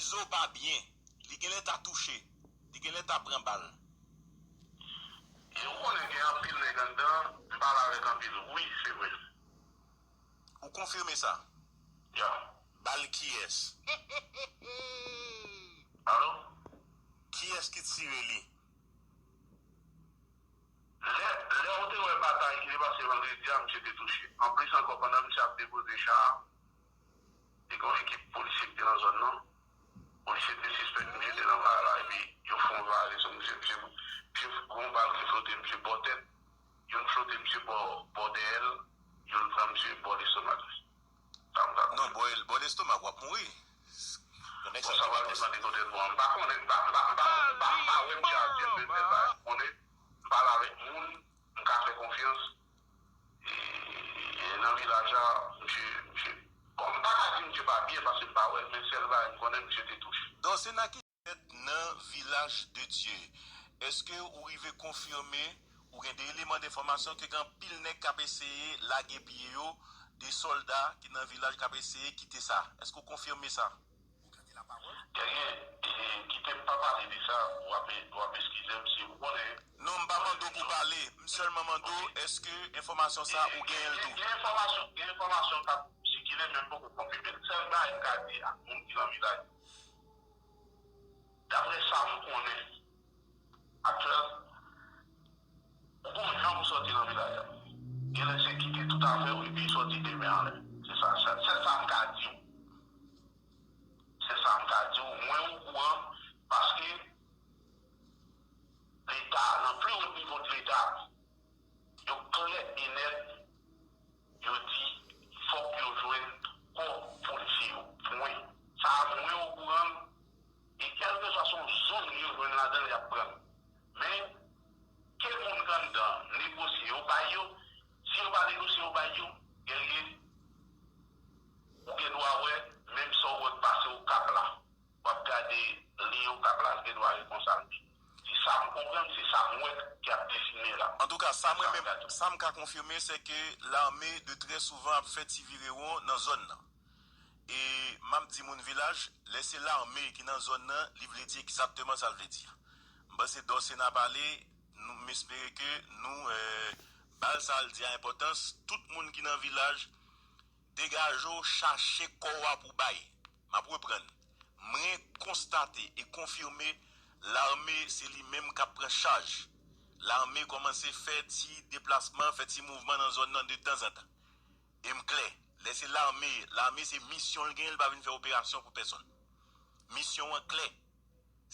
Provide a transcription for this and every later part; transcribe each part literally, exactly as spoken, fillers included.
Zo pa byen. Li genlè ta touche. Li genlè ta pran bal. Yo konnen gen anpil nèg anndan, m pale avèk anpil. Wi, se vre. Ou konfime sa? Ya. Bal kiyès? Alo? Kiyès ki tire li? Lè, lè ou te wè batay ki te pase vandredi a, misye te touche. Anplis ankò, pandan misye ap depoze cha a, te gen yon ekip polisye ki te nan zòn nan. Polisye te sispèk misye te nan bagay la, epi yo fè yon vare sou misye. Misye, misye gen yon bal ki flote misye bò tèt, youn flote misye bò, bò dèyè l, youn pran misye bò lestomak li. Sa m ka konnen. Non, bò, bò lestomak, w ap mouri. Bon, sa pral depann de kote l pran. M pa konnen, m pa, m pa, m pa, m pa, m pa wè misye asyèl, men m pa konnen, m pale avèk moun, m ka fè konfyans. E, e nan vilaj la, misye, misye, bon, m pa ka di misye pa byen paske m pa wè l, men sèl bagay m konnen, misye te touche. Dòsena ki fèt nan Vilaj de Dye. Èske ou rive konfime ou gen de eleman denfòmasyon ke gen anpil nèg k ap eseye lage pye yo, de sòlda ki nan vilaj k ap eseye kite sa? Èske ou konfime sa? Genyen, e, kite m pa pale de sa, w ap, w ap eskize m si ou konnen. Non, m pa mande w pou pale. M sèlman mande w, èske enfòmasyon sa ou genyen l tou? Gen enfòmasyon, gen enfòmasyon k ap sikile, men m poko konfime l. Sèl bagay m ka di ak moun ki nan vilaj, daprè sa m konnen, aktyèl, ou gon jan pou sòti nan vilaj la. Genlè se kite tout afè w epi sòti demen anlè. Se sa, se, se sa m ka di w. Se sa m ka di w. Mwen okouran paske Leta, nan pi wo nivo de Leta, yo klè e nèt, yo di fòk yo jwenn kò polisye yo. Pwen. Sa a mwen okouran l, e kèlkeswa se yon zòn yo jwenn ladan l, y ap pran l. Men, ke moun k anndan negosye yo bay yo, si yo pa negosye yo bay yo, Guerrier, ou gen dwa wè, menm sa w wè k pase Okap la. W ap gade liy Okap la, l gen dwa ret konsa l di. Se sa m konprann, se sa m wè k ap desine la. Antouka, sa mwen menm, sa m ka konfime, se ke lame de trè souvan ap fè ti virewon nan zòn nan. E m ap di moun vilaj, lè se lame ki nan zòn nan, li vle di egzakteman sa l vle di a. M panse Dòsena pale, nou, m espere ke nou, eh, ba l sa l di a enpòtans. Tout moun ki nan vilaj, degaje w, chache kò w a pou bay. M ap reprann. Mwen konstate e konfime, lame se li menm k ap pran chaj. Lame kòmanse fè ti deplasman, fè ti mouvman nan zòn nan de tanzantan. E m klè, lè se lame, lame se misyon l genyen, l pa vin fè operasyon pou pèsonn. Misyon an klè,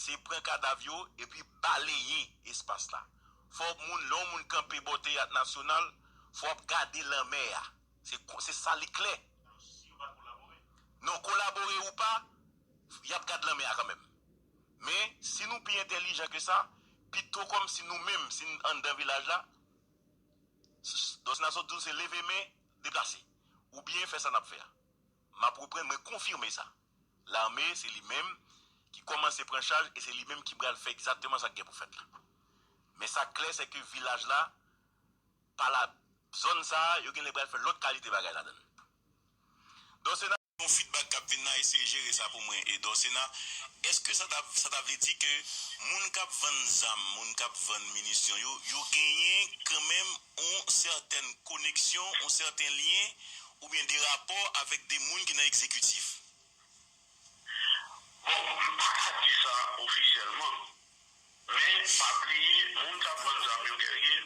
se pran kadav yo epi baleye espas la. Fò moun, lè yon moun kanpe bò teyat nasyonal, fò w ap gade lanmè a. Se, se sa li klè. Non, kolabore ou pa, y ap gad lanmè a kanmenm. Men, si nou pi entèlijan ke sa, pito kòmsi nou menm, si n anndan vilaj la, Dòsena sot di w se leve men, deplase. Oubyen fè sa n ap fè a. M ap reprann, mwen konfime sa. Lame, se li menm ki kòmanse pran chaj e se li menm ki pral fè egzakteman sa k gen pou fèt la. Men sa k klè, se ke vilaj la, pa la, zòn sa a, yo genlè pral fè lòt kalite bagay ladan l. Dòsena, yon feedback k ap vin nan, eseye jere sa pou mwen, e Dòsena, èske sa ta, sa ta vle di ke moun k ap vann zam, moun k ap vann minisyon yo, yo genyen kanmenm yon sètèn koneksyon, yon sèten lyen, oubyen de rapò avèk de moun ki nan egzekitif? Bon, m pa ka di sa ofisyèlman, men pa bliye, moun k ap vann zam yo, Guerrier,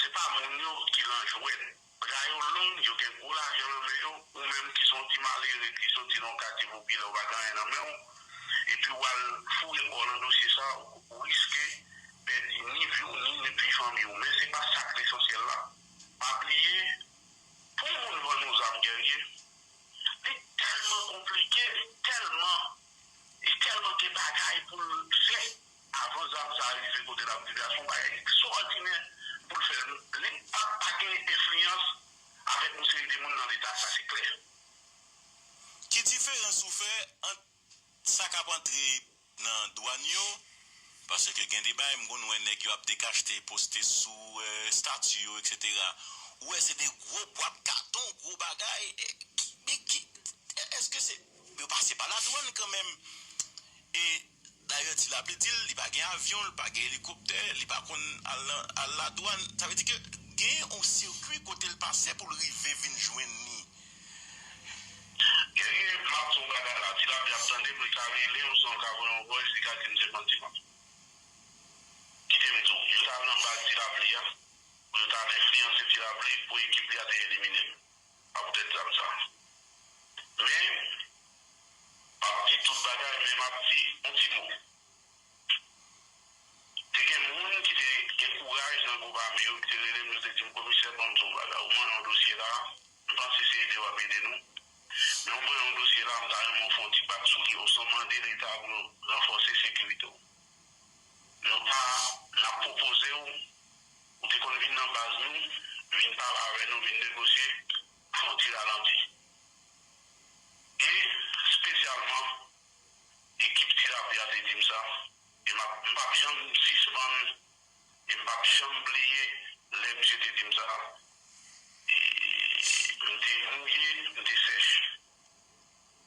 se pa moun yo ki lan jwèt. Bra yo long, yo gen gwo lajan nan men yo, ou menm ki se yon ti malere ki soti nan yon katye popilè, ou pa gen anyen nan men w, epi w al foure kò w nan dosye sa, ou riske pèdi ni vi w, ni, ni vi fanmi w. Men se pa sa k lesansyèl la. Pa bliye, pou yon moun vann yon zam, Guerrier, li tèlman konplike, li tèlman, li tèlman gen bagay pou l fè avan zam sa a rive kote l ap viv la. Se yon bagay ekstwòdinè pou l fè. Li p ap pa gen enfliyans avèk yon seri de moun nan Leta, sa se klè. Ki diferans ou fè ant sa k ap antre nan dwàn yo, paske gen de bagay m konn wè nèg yo ap dekachte, poste sou, eh, estati yo, etsetera. Ou wè se de gwo bwat katon, gwo bagay. Eh, ki, men ki, èske se, yo pase pa ladwàn kanmenm? E dayè, Ti Lapli di l, li pa gen avyon, li pa gen elikoptè, li pa konn al nan, al ladwàn. Sa vle di ke gen yon sikwi kote l pase pou l rive vin jwenn li. Guerrier, m ap di w yon bagay la, Ti Lapli ap tande m, li ka rele m, osnon l ka voye yon voice, li ka di m se manti m ap fè. Kite m di w, yo t al nan baz Ti Lapli a, pou yo t al enfliyanse Ti Lapli, pou ekip li a te elimine m. Pa poutèt zam sa. Men, m ap di tout bagay, men m ap di yon ti mo. Te gen moun ki te gen kouraj nan gwoup ame yo ki te rele m, yo te di m, "Komisè, ban m di w yon bagay. Ou manyen yon dosye la, m panse se ede w ap ede nou. Men ou manyen yon dosye la, m ta renmen w fè yon ti bak sou li, osnon mande Leta pou yo ranfòse sekirite w. Nou pa, n ap pwopoze w, ou te konn vin nan baz nou, vin pale avè nou, vin negosye, fè yon ti ralanti." E espesyalman, ekip Ti Lapli a te di m sa, e m ap, m p ap janm sispann, e m p ap janm bliye lè misye te di m sa. E m te mouye, m te sèch.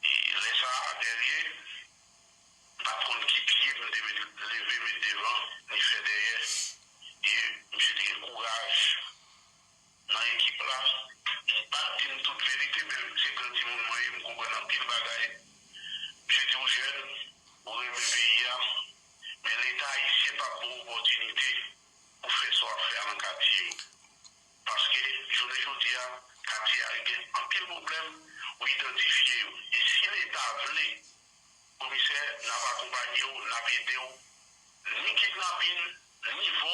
E lè sa a, Guerrier, m pa t konn ki pye m te met, leve met devan, ni fè dèyè. E misye te gen kouraj nan ekip la. M pa t di m tout verite, men se gran timoun mwen ye, m konprann anpil bagay. Misye di w jèn, ou renmen peyi a, men Leta ayisyen p ap ba w opòtinite pou fè sa w ap fè a nan katye yo. Paske, jounen jodi a, katye a gen anpil pwoblèm, ou idantifye yo. E si Leta vle, Komisè, n ap akonpanye w, n ap ede w, ni kidnapin, ni vòl,